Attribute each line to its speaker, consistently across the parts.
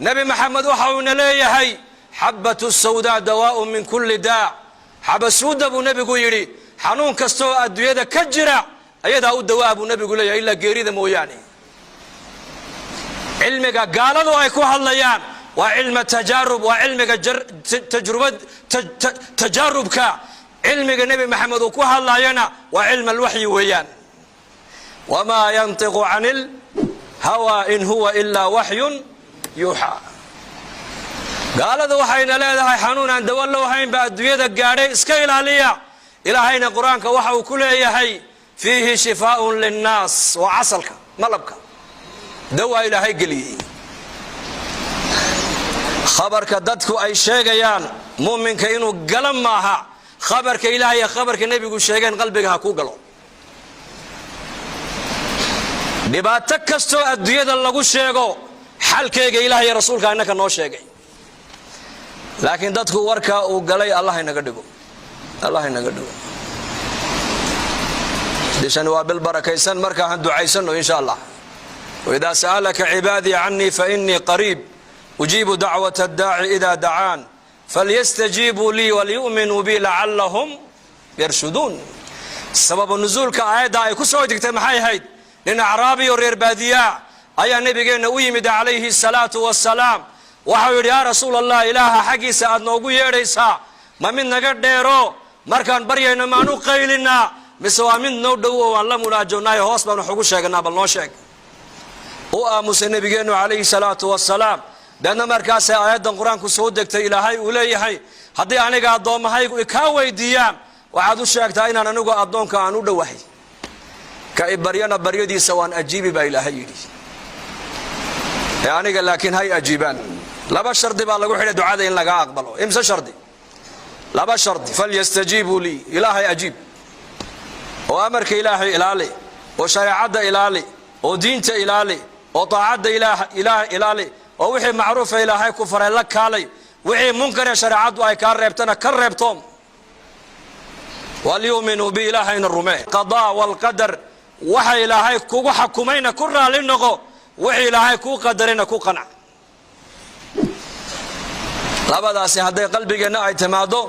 Speaker 1: Nebi Maxamed waxa uuna leeyahay: "Xabatu sawdaa dawaaءun min kulli daa." Xabasuuda buu nebigu yidhi xanuun kastaoo adduunyada ka jira ayadaa u dawaa buu nebigu leeyahay, ilaa geerida mooyaane. Cilmiga gaaladu ay ku hadlayaan waa cilma tajaarub, waa cilmiga tajrubad, tajaarubka. Cilmiga Nebi Maxamed uu ku hadlayana waa cilm alwaxyi weeyaan. "Wamaa yantiqu can ilhawaa in huwa ilaa waxyun yuuxaa." Gaaladu waxayna leedahay xanuun aan dawo loo hayn ba adduunyada gaadhay, iska ilaaliya. Ilaahayna Qur-aanka waxa uu ku leeyahay: "Fiihi shifaaءun linnaas." Waa casalka, malabka dawaa Ilaahay geliyey. Khabarka dadku ay sheegayaan muminka inuu gala maaha. Khabarka Ilahay iyo khabarka nebigu sheegeen qalbiga ha kuu galo. Dhibaato kastoo adduunyada lagu sheego, xalkeega Ilaah iyo rasuulka innaka noo sheegay, laakiin dadku warkaa uu galay. Allah inaga dhigo, Allah inaga dhigo. Bishani waa bil barakaysan, markaa han ducaysano insha Allah. "Waidaa sa'alaka cibaadii canii fainii qariib ujiibu dacwata addaaci idaa dacaan falyastajiibuu lii waliyu'minuu bi lacallahum yarshuduun." Sababu nusuulka aayadda ay ku soo degtay maxay ahayd? Nin acraabi oo reer baadiyaa ayaa nebigeenna u yimid calayhi salaatu wasalaam. Waxau yidhi: "Yaa Rasuul Allah, Ilaaha xaggiisa aad noogu yeedhaysaa ma mid naga dheero, markaan baryayno maan u qaylinaa, mise waa mid noo dhow oo waan la munaajownaayo, hoos baan wax ugu sheeganaa? Bal noo sheeg." U aamusay nebigeennu calayhi salaatu wasalaam. Deedna markaasay aayaddan Qur-aanku soo degtay. Ilaahay uu leeyahay: "Haddii aniga addoommahaygu ikaa weydiiyaan, waxaad u sheegtaa inaan anigu addoonka aan u dhowahay, ka i baryana baryadiisa waan ajiibi," baa Ilaahay yidhi. Ee aniga laakiin hay ajiibaan. Laba shardi baa lagu xidhay ducada in lagaa aqbalo. Imse shardi? Laba shardi. "Falyastajiibuu lii." Ilaahay ajiib oo amarka Ilaahay ilaali oo shareecadda ilaali oo diinta ilaali oo daacadda Ilaah ilaali oo wixii macruufa Ilaahay ku faray la kaalay, wixii munkaree shareecaddu ay kaa reebtana ka reebtoom. "Walyuuminuu bi." Ilaahayna rumee. Qadaa walqadar, waxa Ilaahay kugu xakumayna ku raalli noqo, wixii Ilaahay kuu qadarayna ku qanac. Labadaasi hadday qalbigeenna ay timaado,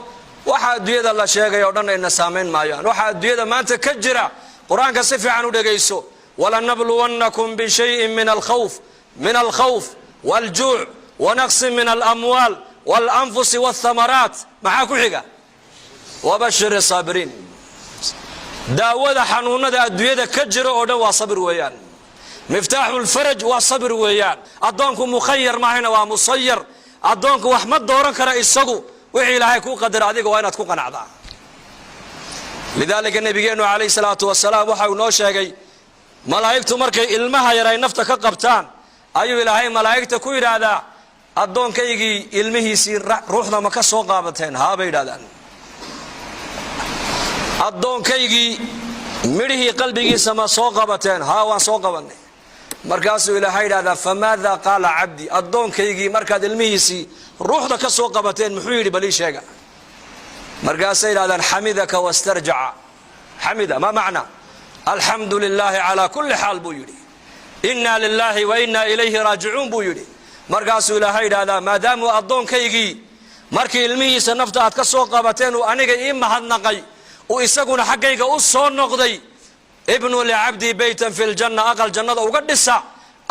Speaker 1: waxa adduunyada la sheegay oo dhan ayna saamayn maayaan. Waxa adduunyada maanta ka jira, Qur-aanka si fiican u dhegayso: "Walanabluwannakum bishayin min alkhawf wاljuuc wanaqsin min alamwaal waاlanfusi wاlthamaraat." Maxaa ku xiga? "Wabashir saabiriin." Daawada xanuunada adduunyada ka jira oo dhan waa sabir weeyaan. Miftaaxu lfaraj waa sabir weeyaan. Addoonku mukhayar maahayna, waa musayar. Addoonku wax ma dooran kara isagu. Wixii Ilaahay kuu qadara adiga waa inaad ku qanacdaa. Lidaalika nabigeennu calayhi salaatu wasalaam waxa uu noo sheegay, malaa'igtu markay ilmaha yar ay nafta ka qabtaan, ayuu Ilaahay malaa'igta ku yidhaahdaa: "Addoonkaygii ilmihiisii ruuxda ma ka soo qaabateen?" "Haa," bay yidhahdaan. "Addoonkaygii midhihii qalbigiisa ma soo qabateen?" "Haa, waan soo qabanay." Markaasuu Ilaahay yidhahdaa: "Famaada qaala cabdi?" Addoonkaygii markaad ilmihiisii ruuxda ka soo qabateen muxuu yidhi? Balii sheega. Markaasay yidhahdaan: "Xamidaka wastarjaca." Xamida ma macna? "Alxamdu lilaahi calaa kulli xaal," buu yidhi. "Inna lilaahi wa inna ilayhi raajicuun," buu yidhi. Markaasuu Ilaahay yidhahdaa: "Maadaamuu addoonkaygii markii ilmihiisa nafta aad ka soo qabateen uu aniga ii mahadnaqay, uu isaguna xaggayga u soo noqday, ibnuu licabdii beytan fi ljanna." Aqal jannada uga dhisa,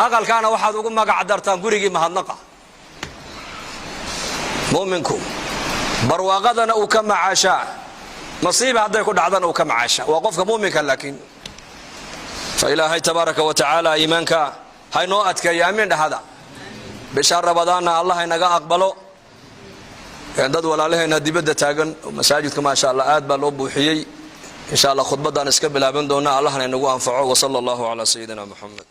Speaker 1: aqalkaana waxaad ugu magac dartaan gurigii mahadnaqa. Muminku barwaaqadana uu ka macaashaa, masiiba hadday ku dhacdana uu ka macaashaa, waa qofka muminka. Laakiin fa Ilaahay tabaaraka wa tacaala iimaanka haynoo adkeeya. Amiin dhahada. Bisha Ramadaanna Allah inaga aqbalo. Dad walaalaheena dibadda taagan, masaajidka maasha Allah aad baa loo buuxiyey. Insha Allah khudbaddaan iska bilaaban doonaa. Allahna inagu anfaco. Wsala allahu calaa sayidina Muxamed.